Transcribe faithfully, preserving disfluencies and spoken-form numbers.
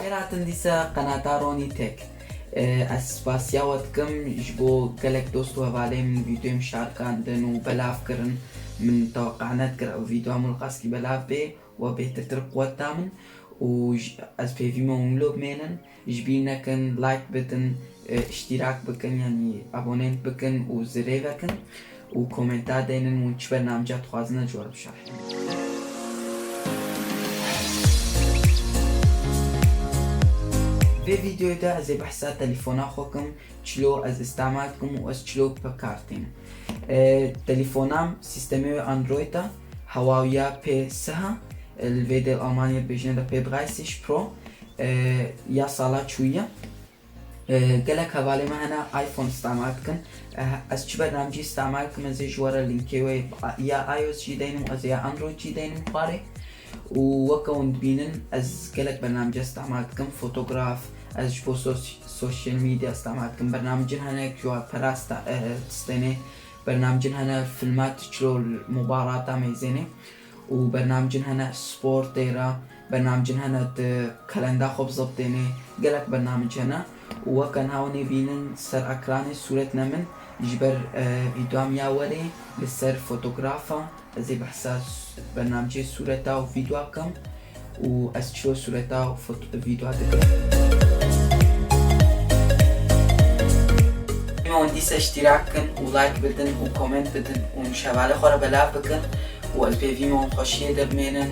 Xêr hatin dîsa qenata Ronnie Tech. E, ez spasiya we dikim ji bo gelek dost û hevalên min vîdeoyê min şarikandin û belav kirin. Min teweqe nedikir ew vîdeoya min li qas kî belav bê, we bêhtirtir quwet da min û j-, ez pêvî me hûn lo bimênin. Ji bîr nekin, like bidin, e, îştîrak bikin, yanî abonent bikin û zirê vekin û komenta deynin hûn çi bernamca dixwazin ez ji we re bişerhim. Vê vîdeoyê de ez ê behsa telefona xwe kim, çilo ez îstemal dikim û ez çilo bi kar tînim. E, telefonam sîstemê wê Android e, Huawei P sih e, li vê dê Almanya dibêjine de P dreißig Pro, e, ya sala çûye. E, gelek hevalê me hene iPhone îstemal dikin. E, ez çi bernamcî îstemal dikim, ez ê ji we re linkê wê ya iOS jî deynim, ez ê ya Android jî deynim xwarê. Û weke hûn dibînin, ez gelek bernamce îstemal dikim, fotograf, ez ji bo sos-, social media îstemal dikim. Bernamcin hene ku ji we pera sta-, e, distênê. Bernamcin hene filmat çilo mobarata meyzênê. û bernamcin hene spor têra, bernamcin hene tu kalenda xwe bizibtênê, gelek bernamic hene û weke niha hûn ê bînin ser ekranê sûretine min ji ber, e, vîdeoya min ya werê li ser fotografa ez ê behsa s-, bernamcê sûreta û vîdeoya kim û ez çilo sûreta û foto-, vîdeoya dikim. Hûn dîsa îştîrak kin û like bidin û comment bidin û ji hevalê xwe re belav bikin û ez pêvî me hûn xweşiyê de bimênin.